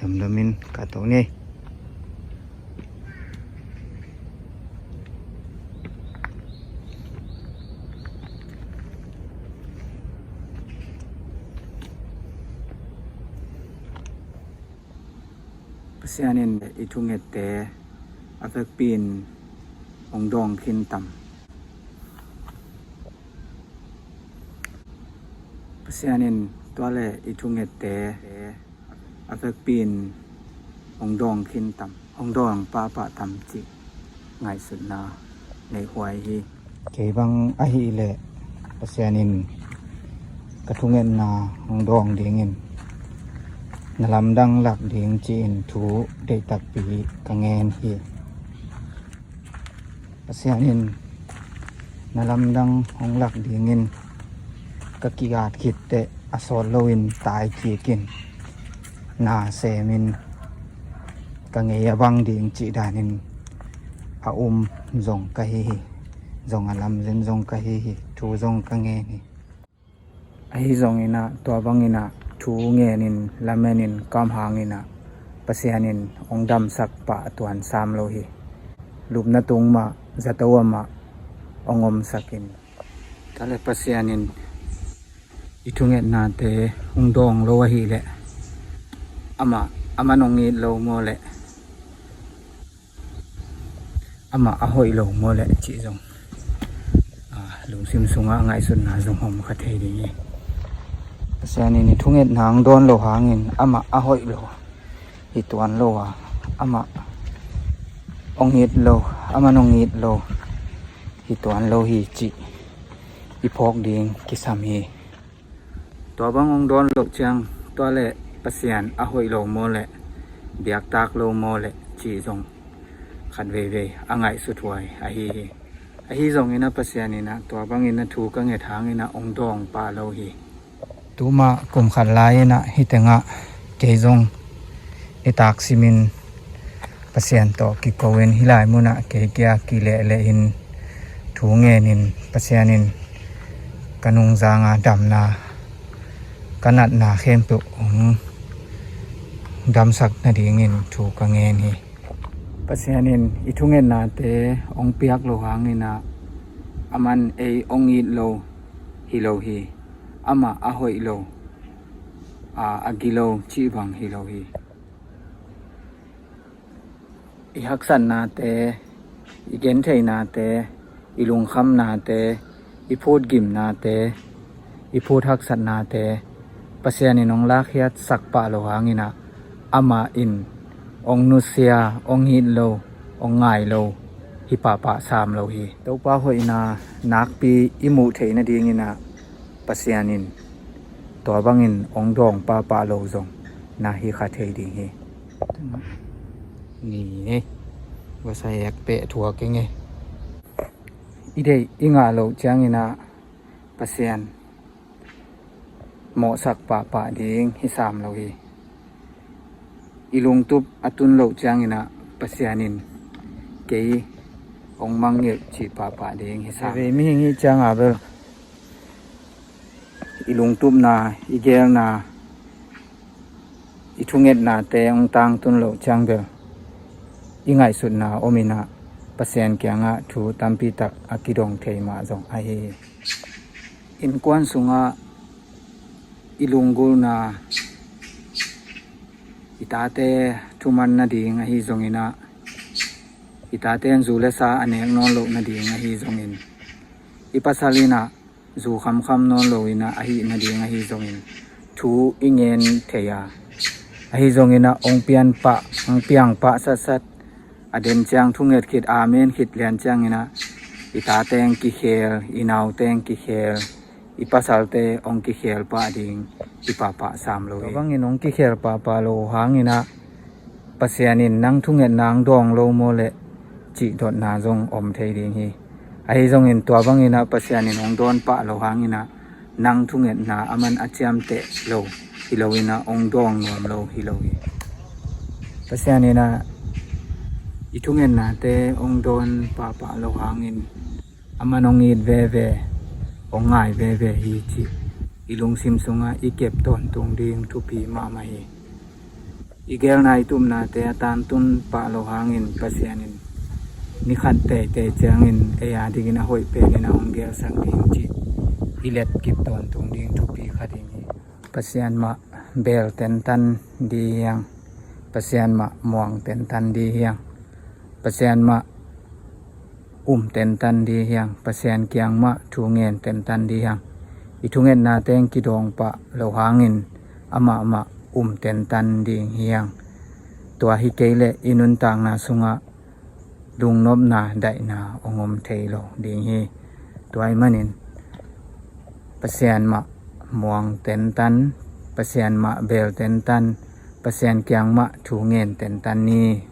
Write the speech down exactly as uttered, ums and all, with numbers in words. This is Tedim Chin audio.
Damdamin ka to ni. Pasian in i thungette a vekpi in hong dawng khin tam? Pasian in tua le i thungette a vekpi in hong dawng khin tam, hong dawng pahpah tam cih ngaihsutna neih huai hi. Kei bang ahih leh Pasian in ka thungetna hong dawng dingin na lamdang lak ding ci-in thu deih takpi ka ngen hi. Pasian in na lamdang hong lak dingin ka ki-at khit teh a sawt loin tai kikin na semin ka ngei a bang ding cih danin a um zong ka hi hi. Zong a lamzen zong ka hi hi. Thu zong ka ngen hi. Ahi zongin ah tua bangin ah thu ngenin lamenin kam hangin ah Pasian in hong damsak pah a tuan sam lo hi. Lupna tung mah, zato ah mah hong omsakin, tua le Pasian in i thungetnate hong dawng lo ahih leh amah, aman hong it lo maw leh amah a hoih lo maw leh cih zong, ah, lungsim sungah a ngaihsutna zong om kha thei ding hi. Pasian in i thungetna hong dawn lo hangin amah a hoih lo hi tuan lo a, amah hong it lo, aman hong it lo hi tuan lo hi cih i phawk ding kisam hi. Tua bang hong dawn loh ciang tua le Pasian a hoih lo maw le biaktak lo maw le cih zong khat veivei a ngaihsut huai ahi hi. Ahi zongin ah Pasian in ah tua bangin ah thu ka nget hangin ah hong dawng pah lo hi. Tuma kum khat lai-in ah hih tengah kei zong nitak simin Pasian tawh kiko in hih lai munah kei kia kilehleh in thu ngenin Pasian in ka nungzanga damna, ka natna khempeuh hong damsak nadingin thu ka ngen hi. Pasian in i thungetnate hong piak lo hangin ah aman ei hong it lo hi lo hi. Amah a hoih lo, a, a gilo cih bang hi lo hi. I haksatnate, i gentheinate, i lungkhamnate, i phutgimnate, i phut haksatnate Pasian in hong lakkhiatsak pah lo hangin ah amah in hong nusia, hong it lo, hong ngai lo hi pahpah sam lo hi. Topa hoihna nakpi i muh theih nadingin ah Pasian in tua bangin hong dawng pahpah lo zong na hi kha thei ding hi. Ni ne, vasa ek peh thuak ing e. I deih i ngah loh ciangin ah Pasian mawhsak pahpah ding hi sam lo hi. I lungtup a tun loh ciangin ah Pasian in kei hong mangngilh cih pahpah ding hi sam. Vei mihing i cianga bel i lungtupna, i geelna, i thungetnate hong tangtun loh ciang bel i ngaihsutna omin ah Pasian kiangah thu tampi tak a kidong thei mah zong ahi hi. Innkuan sungah i lunggulhna, i tate thuman nading ahi zongin ah, i tate in zu le sa a nek nawn loh nading ahi zongin, i pasal in ah zu khamkham nawn loin ah ahih nading ahi zongin thu i ngen thei a, ahi zongin ah hong piang pah, hong piang pah satsat, a den ciang thunget khit, amen khit lian ciangin ah i tate hong kikhel, i naute hong kikhel, i pasalte hong kikhel pah ding i pahpah sam lo hi. Tua bangin hong kikhel pahpah lo hangin ah Pasian in nang thungetna hong dawng lo maw le cih dotna zong om thei ding hi. Ahi zongin tua bangin ah Pasian in hong dawn pah lo hangin ah nang thungetna aman a ciamteh lo hi loin ah hong dawng nuam lo hi lo hi. Pasian in ah i thungetnate hong dawn pahpah lo hangin aman hong it veve, hong ngai veve hi cih i lungsim sungah i kep tawntung ding thupi mahmah hi. I geelna i tupnate a tangtun pah lo hangin Pasian in ni khat teitei ciangin ei a dingin a hoih penin a hong geelsak ding cih i letkip tawntung ding thupi kha ding hi. Pasian mah beel tentan ding hi hang. Pasian mah muang tentan ding hi hang. Pasian mah um tentan ding hi hang. Pasian kiang mah thu ngen tentan ding hi hang. I thungetna teng kidawng pah lo hangin amah mah um tentan ding hi hang. Tua hi kei leh i nuntakna sungah lungnopna daihna hong om thei lo ding hi. Tua ahih manin Pasian mah muang tentan, Pasian mah beel tentan, Pasian kiang mah thu ngen tentan ni.